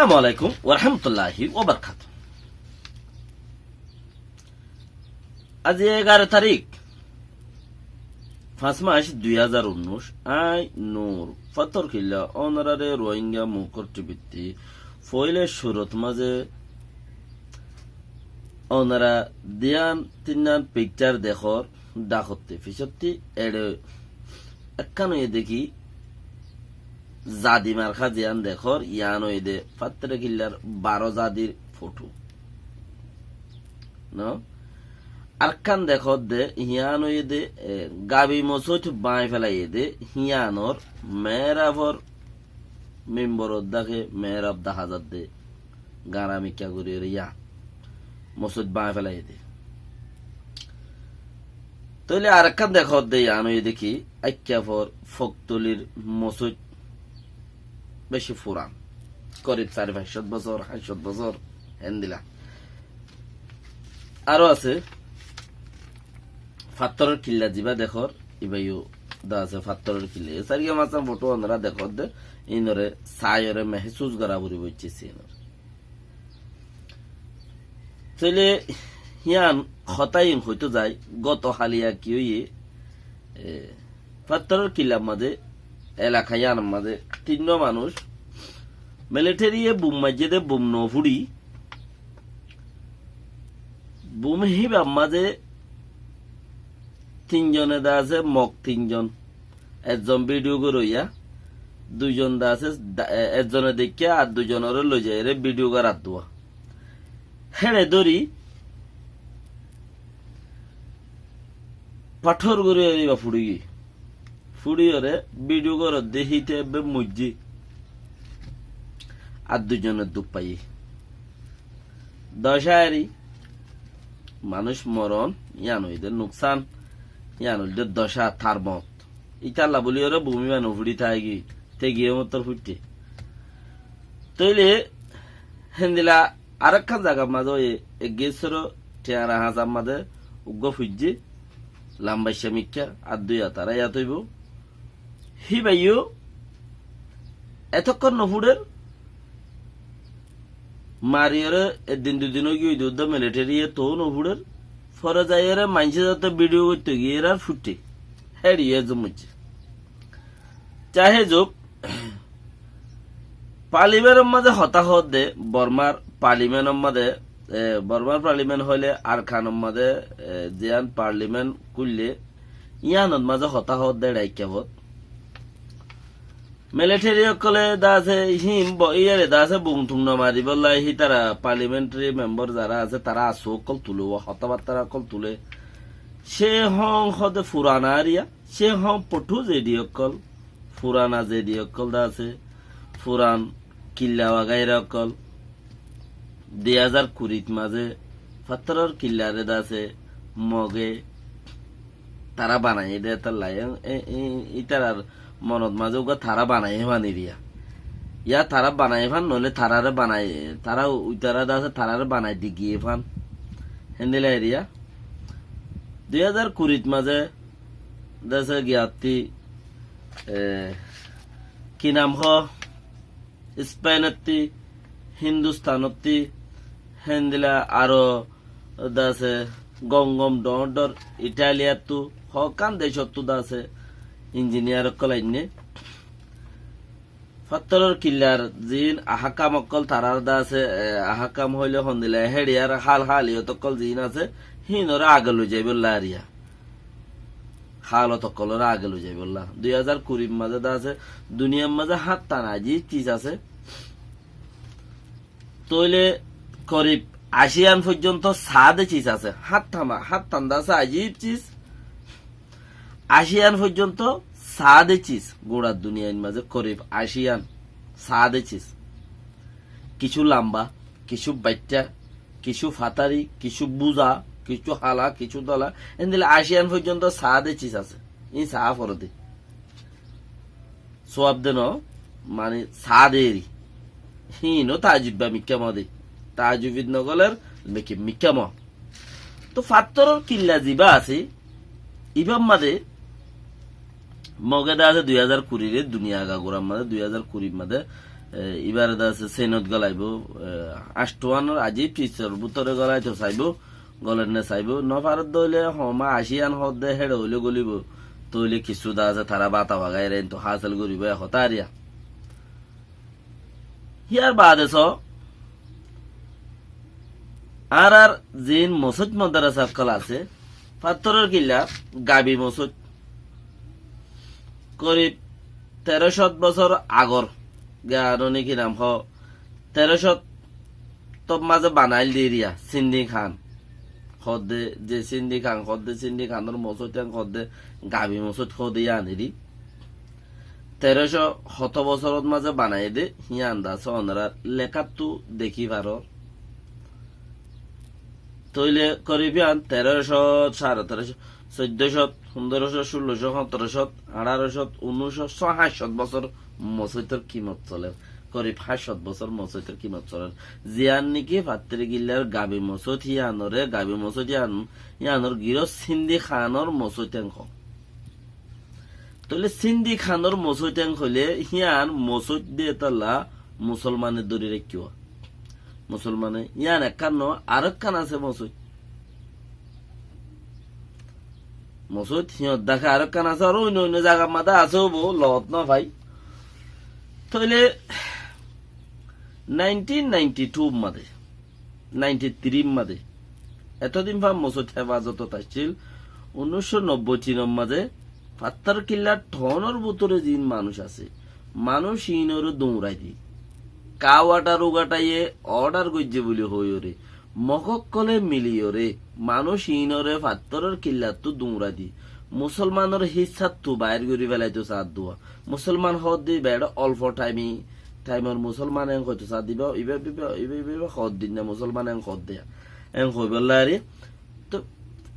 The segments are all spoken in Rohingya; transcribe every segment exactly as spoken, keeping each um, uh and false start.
Assalamu alaikum wa rahmatullahi wa barakatuhu. Aijja egaro tarík, fañs mac, dui házar unnúic, añí Nur Fattor Killa, ónorare Rohingya Mukor T V ttí foóila cúrut mazé ónora diyan tinnan pikcar dekór, dhakotti ficotti eçe ekkán óiye dé ki, zadi marka ziyán dekór, yián óiye dé Fattor Killar baró zadir fothó. No? Arekkán dekódde, yián óiye dé, e, gabi mosóit báñgi felaiyé dé, yiánor meerafor mimborot dháke meeraf dahá zadde, gañra mikká gorí oré yián mosóit báñgi felaiyé dé. Tóile arekkán dekódde, yián óiye dé ki, Aikkafor Foktolir mosóit beci furan, korib sare fañs cót bosór, háñt cót bosór, héndilla. Aró asé, Fattoror Killa zibá dekór, ibáyo dá asé Fattoror Killa. E sairgán fañsgán fothó ónora dekódde, inore saiyóre mehsús gorá foribó, iccé sinor. Tóile yián hotá yián hoitó zai, goto háliya ki óiye, e, Fattoror Killar mazé, elaka yiánor mazé tinnwá manúic militariye bum maijjé dé, bum no fúçi, bum híbar mazé tinzone dá asé Mog tinzon, ekzon bidiyo goróya, duizon dá asé, dá-, e-, ekzone deikká ar duizonoré loizaiyóre bidiyo gorár duwa. Héçe dóri fathor gorí ibá fúçi giyé. Fúçi oré bidiyo goródde híte ebbe moijjé. Ar duizone duk faiyé. Doca eri manúic moron, yián óiye dé nuksan, yián óiye dé doca tar mot. Ítalla bóli oré bum ibá no fúçi táigiyé, te giyé mottor fúitte. Tóile héndilla arekkán zagar mazé óiye, e gésoro thiañra hañsar mazé uggúa foijjé, lamba iccá mikká, ar dui atara yat óibo. Híbayó etókkon no fúçer, mariyóre eddin dui din óigiyoi dé uddá militariye toó no fúçer, fore zaiyóre maincé zato bidiyo goitto giyé, erár fúitte, héçiyó ezum moijjé. Cahe zuk, parlimentor mazé hotá hoódde, Bormar parlimentor mazé, e, Bormar parlimen hoilé Arkanor mazé, e, ziyán parlimen kúille, yiánor mazé hotá hoódde eçe Aikkafot. Militari ókkole dá asé hím bo-, iyére dá asé bum tum no maribólla, hítara parliamentary member zará asé, tará asú ókkol tulé, hotábattára ókkol tulé. Cé hoón hoóde furana ariya, cé hoón fothú zedi ókkol, furana zedi ókkol dá asé, furan killa wagaira ókkol. Dui házar kurit mazé Fattoror Killaré dá asé Moge tará banaiyé dé, étalla, e, e, e, ítarar monot mazé uggúa tará banaiyé fán eriya. Yá tará banaiyé fán, noóile taráre banai, tará u-, uitará dá asé, taráre banai di giyé fán. Héndilla eriya. Dui házar kurit mazé dá asé giyattí, e, ki nam hoó, Ispeinottí, Hindustanottí, héndilla aró dá asé gom gom dhoóñr dhoóñr Italiyattú, hokkán decóttu dá asé injiniyar ókkol ainné. Fattoror Killar ziín ahákam ókkol tarár dá asé, e, ahákam hoilé hondilla, héçiyar hál háliyot ókkol ziín asé, híinoré age loizaibólla ariya. Hálot ókkolóre age loizaibólla. Dui házar kurir mazé dá asé, duniyar mazé háñttan ajib ciz asé. Tóile korib acíyan foijjonto saá de ciz asé. Háñttan, háñttan dá asé ajib ciz. Acíyan foijjonto saá de ciz. Gura duniyair mazé korib acíyan saá de ciz. Kissú lamba, kissú baiththá, kissú fatari, kissú búza, kissú hala, kissú dóla, endilla acíyan foijjonto saá de ciz asé. Iín saá foré de. Suab de no, mani saá de eri. Híino taajub ba mikká mo de. Taajubit no goler, mikká, mikká mo. Tó fattoror killa zibá asé, ibár mazé Moge dá asé dui házar kurire, duniya agagurar mazé, dui házar kurir mazé, e, ibáre de asé senot golaibó, e, añcthuánor ajib cizor bútore golaito saibó, goler ne saibó, no farer de óile homa aci yián hoódde héçe óile golibo, tóile kissú de asé tará bata bagaire ento hásel goribo e hotá ar yián. Híyar baade só, añárar ziín mosóit modarasa ókkol asé, fattórer killa gabi mosóit, korib teró cót bosór agor, giyanó né ki nam hoó, teró cót tor mazé banail de eriya, Sindi Kán. Hoódde, ze Sindi Kán, hoódde Sindi Kánor mosóit en hoódde, gabi mosóit hoódde yián eri. Teró cót hotó bosórot mazé banaiyé dé, híyan de asé onorá lekáttu dekí farór. Tóile korib yián teró cót, sáre teró cót, soiddó cót, fundóro cót, cúllo cót, hóñtoro cót, añçáro cót, unnúic cót, só háñt cót bosór mosóitor kimot solér. Korib háñt cót bosór mosóitor kimot solér. Ziyán néki fattóri killar gabi mosóit híyanoré, gabi mosóit híyan, híyanor giró Sindi Kánor mosóit en hoó. Tóile Sindi Kánor mosóit en hoilé híyan mosóit de tolla musolmane dóri raikkó. Musolmane, yián ekkán no, arekkán asé mosóit. Mosóit híyot daké arekkán asé, ar oinno oinno zagar mazé asé óibo, loot no fai. Tóile nineteen ninety two mazé, ninety three mazé, etodin fa mosóit hefazotot accíl, unnúic cót nobbói tin mazé, fattór killar thaunor bútore ziín manúic asé, manúic iínoré duñrai di, kawatar ugathaiye ordar goijjé buli hoiyóre, Mok ókkolé miliyóre manúic iínoré fattórer killattú duñrai di, musolmanor híssattu bair gorí felaitó saádduwa. Musolman hoódde ibá eçé olfo thaimi, thaimor musolman en hoitó saádde ibá, ibá, ibá, ibá, ibá, ibá hoódde na musolman en hoódde. En hoibólla aré, tó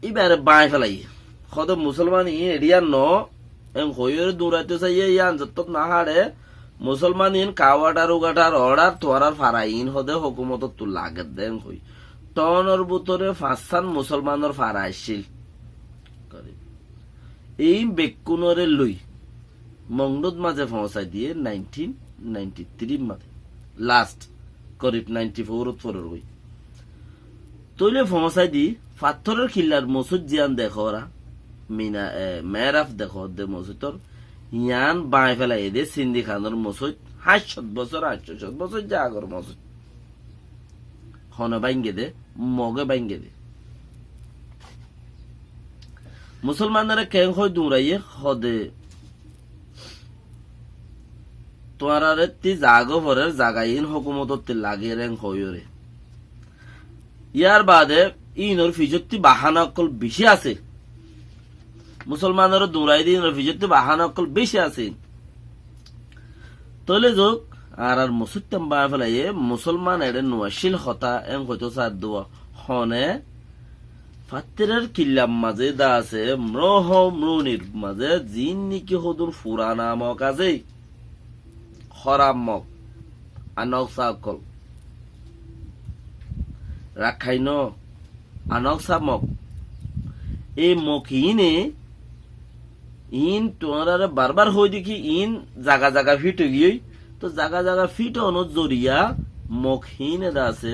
ibáre bañi felaiyé. Hoódde musolman iín eçíyar noó, en hoiyóre duñraitó saiyé, yían zottót no háçe, musolman iín kawatar ugathar ordar tuáñrar fara iín hoódde hókumotottú lagedde en hoi. Tónor bútore fañssán musolmanor fara accíl. Iín bekkúnoré loi Mongdut mazé foóñsai diyé nineteen ninety three mazé. Last, korib ninety four ot foror goi. Tóile foóñsai di, fattórer killar mosóit ziyán dekóra, mina, e, mehraf dekódde mosóitor, yián bañi felaiyé dé Sindi Kánor mosóit, háñt cót bosór, háñt cót bosór ze agor mosóit. Hone baingge dé, Moge baingge dé. Musolmanore keén hoi duñraiyé, hoódde, tuáñrarettí zagó forer, zaga iín hókumotottí lagér en hoiyóre. Yárbaade iínor ficottí bahana ókkol bicí asé. Musolmanore duñrai dé iínor ficottí bahana ókkol bicí asé. Tóile zouk, añárar mosóittan bañi felaiyé, musolman eçé nuaccíl hotá en hoitó saádduwa. Hone, fattórer killar mazé de asé, mroho mronir mazé ziín néki hodún furana mok asé. Hóraf mok, anoksa ókkol. Rakhaino, anoksa mok. Ei mok iíne, iín tuáñrare barbar hoóide ki iín zaga zaga fit óigiyoi. Tó zaga zaga fit ónor zoriya mok iíne de asé,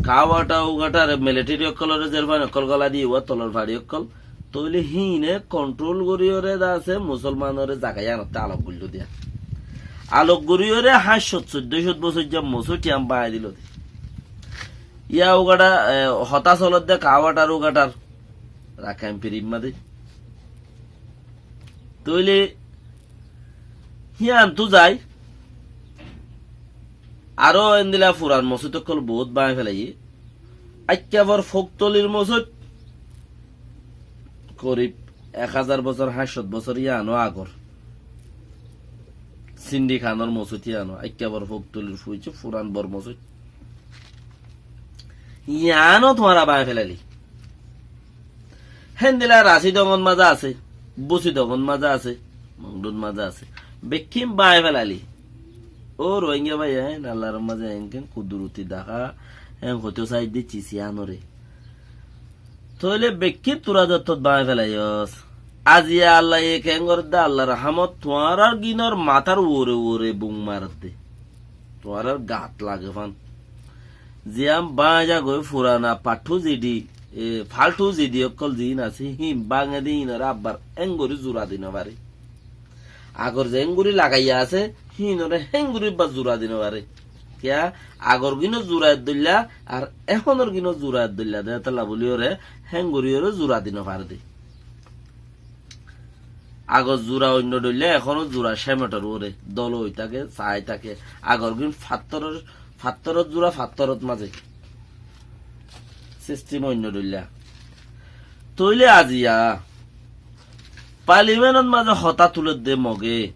kawata ugathar militeri ókkolore zerfani ókkol gola diyé, uwá tolor fari ókkol. Tóile híine kontrol goríyoré de asé musolmanore zaga yíanottú alok goilló diya. Alok goríyoré háñt cót, soiddó cót bosóijja mosóit yián bañi diló dé. Yá ugathar, e, hotá solodde kawatar ugathar. Rakhain firimma dé. Tóile híyanttú zai. Aró endila furan mosóit ókkol boóut bañi felaiyé. Aikkafor Foktolir mosóit korib ek házar bosór, háñt cót bosór yíano agor. Sindi Kánor mosóit yíano, Aikkafor Foktolir fuiccé furan bor mosóit. Yíano tuáñra bañi felailé. Héndila Rasi Dongot mazé asé, Busi Dongot mazé asé, Mongdut mazé asé. Bekkín bañi felailé. Ó Rohingya bái, en Allar mazé enken kuduruti daká, en hoitó saidde cis yíanoré. Tóile bekkín tura zottót bañi felaiyós. Aziya Allaye keén gorédde, Allar rahámot tuáñrár gínor matár uore uore bum maredde. Tuáñrár gaat lage fán. Ziyán báñgi goi furana paththú zidi, e, falthú zidi ókkol ziín asé, híin báñgede híinoré abbar héngorí zura di nofaré. Agor ze héngorí lagaiya asé, híinoré héngorí ibbar zura di nofaré. Kiyá? Agor gíno zura eddoilla, ar ehónor gíno zura eddoilla de, hétolla bóliyoré héngoríyoré zura di nofaré de. Agor zura oinno dhoilla, ehóno zura cémentor uore, dolo ói táke, saái táke. Agor gín fattórór, fattórót zura, fattórót mazé. Sistim oinno dhoilla. Tóile aziya palimenot mazé hotá tuledde Moge.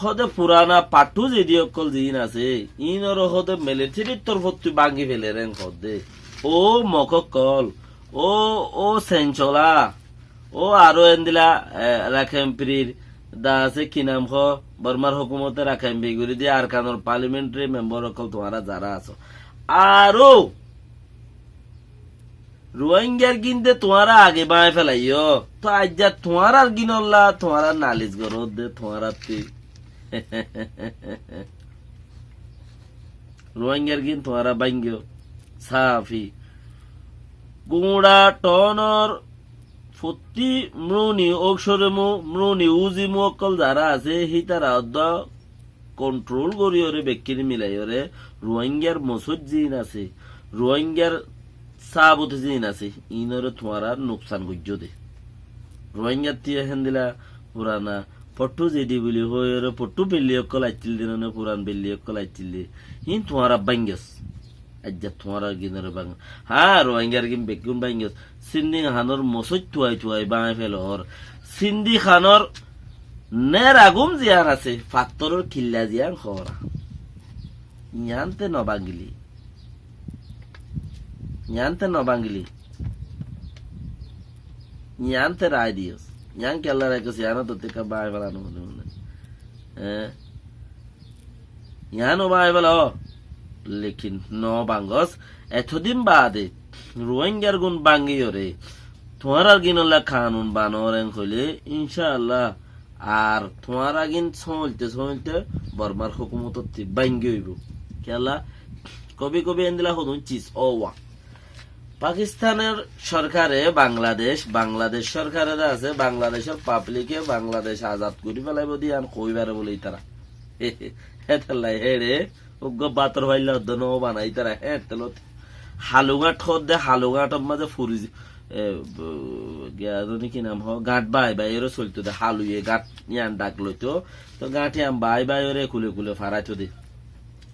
Hóde furana paththú zidi ókkol ziín asé, iínoré hóde milithérir torfóttu báñgi feler en hoódde. Ó Mog ókkol, ó, ó Sencola, ó aró endila, e, Rakhain Firir, da asé ki nam hoó, Bormar hókumote Rakhain Firi gorí diye, Arkanor palimenthari membor ókkol tuáñra zará asó. Aró Ruáingar gín de tuáñra age báñgi felaiyó, to aijja tuáñrar gínolla tuáñra nalis goródde tuáñrattí. Ruáingar gín tuáñra báñgiyo, sáfi. Guñça thonor fottí mruni, óucóre mu, mruni, uzi mu ókkol zará asé, hítara oddá kontrol goríyoré, bekkíni milaiyoré, Ruáingar mosóit ziín asé, Ruáingar sábut ziín asé, iínoré tuáñra nuksan goijjó de. Ruáingattí héndila furana pottú zidi buli hoóiyoré, pottú belli ókkol aiccíl de noné, furan belli ókkol aiccíl de. Híin tuáñra báñgiyos. Aijja tuáñrar gínoré báñgiyos. Há, Ruáingar gín bekkún báñgiyos. Sindhi Hanor mosóit tuai tuai báñgi felor. Sindhi Hanor nera gúm ziyán asé, fattórór killa ziyán hoóra. Yiánte nobáñgili. Yiánte nobáñgili. Yiánte rai diyos. Yián kiyólla raikos, yiánottú ekká báñgi felano mone mone. Eé? Yián ó báñgi felo. Lekin nobáñgos. Etodin baade Ruáingar gún báñgiyoré tuáñrar gínolla kanun banor en hoilé, incáalla, ar tuáñra gín sóoñilte sóoñilte Bormar hókumotottí báñgi óibo. Kiyólla, kobi kobi endila hodún cis ówa. Pakistanor sorkare Bangladec, Bangladec sorkare de asé, Bangladecor pablike Bangladec azad gorí felaibo de yián hoói fare bóle ítara. Hétolla héçe uggúa bátor failla uddá no banai ítara, héçe telot Halugañth hoódde, Halugañthor mazé furi, e, b-, giya zani ki nam hoó, gañth bái báiyoré soilto de, haluye gañth yián dhak loito, to gañth yián bái báiyoré kule kule faraito de.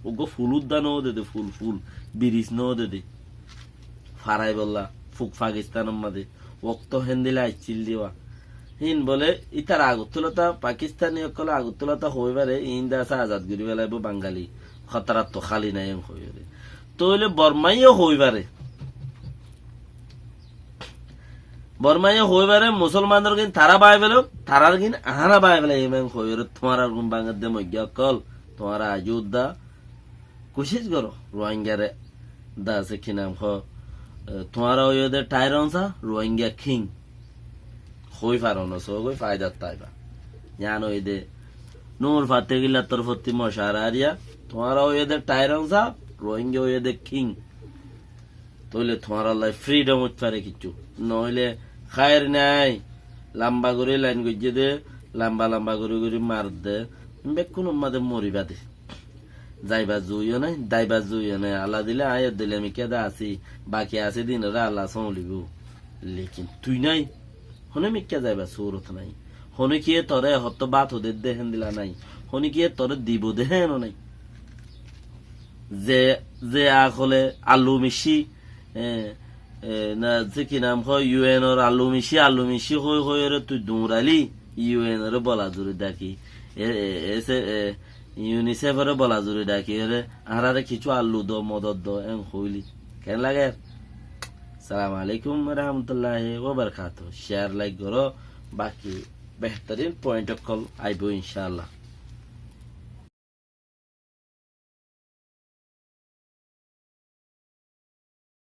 Uggúa ful uddá no de de, ful, ful, biris no de de. Farai bolla, fuk Pakistanor mazé, okto héndila aiccíl diwa. Híin bóle, ítara Agottulata, Pakistani ókkole Agottulata hoói fare, iín de asé azad gorí felaibo Bangali, hótarattú háli nai en hoói fare. Tóile Bormaiyó hoói fare. Bormaiyó hoói fare, Musolmanor gín tará báñgi felok, tarár gín añára báñgi felaiyum en hoói fare, tuáñrar gún báñgedde moigga ókkol, tuáñra aijjó uddá kucíc goró, Ruáingare da asé ki nam hoó, e, tuáñra óiyo de Thair Onsa, Ruáinga king. Hoói faro no, sógoi faidat táiba. Yián óiye de Nur Fategillar torfóttu mocara ariya, tuáñra óiyo de Thair Onsa, Ruáinga óiyo de king. Tóile tuáñrallá fridom óit fare kiccú. Noóile háir nái. Lamba gorí lain goijjé dé, lamba lamba gorí gorí maredde. Bekkún ummá de moribá dé. Zaibar zuiyó nái, daibar zuiyó nái. Alla dile aññí eddoilla mikká de así, baki asé dinoré Alla sóolibóu. Lekin tui nái. Hone mikká zaibar surot nái. Hone kiyé toré hottó bát hodé dé héndilla nái. Hone kiyé toré dibou dé héno nái. Ze, ze akole allu micí, e, e, na, ze ki nam hoó, yu en or allu micí, allu micí hoi hoiyóre tui duñraili, yu en ore bola zuri daki. E, e, ese, e, Yunisef ore bola zuri daki, ore añáráre kissú allu do, modot do, en hoóili. Ken lager? Assalamu alaikum warahmatulláhi wabarakatuhu. Share, like goró, baki behtorin point okkol aibó, incálla.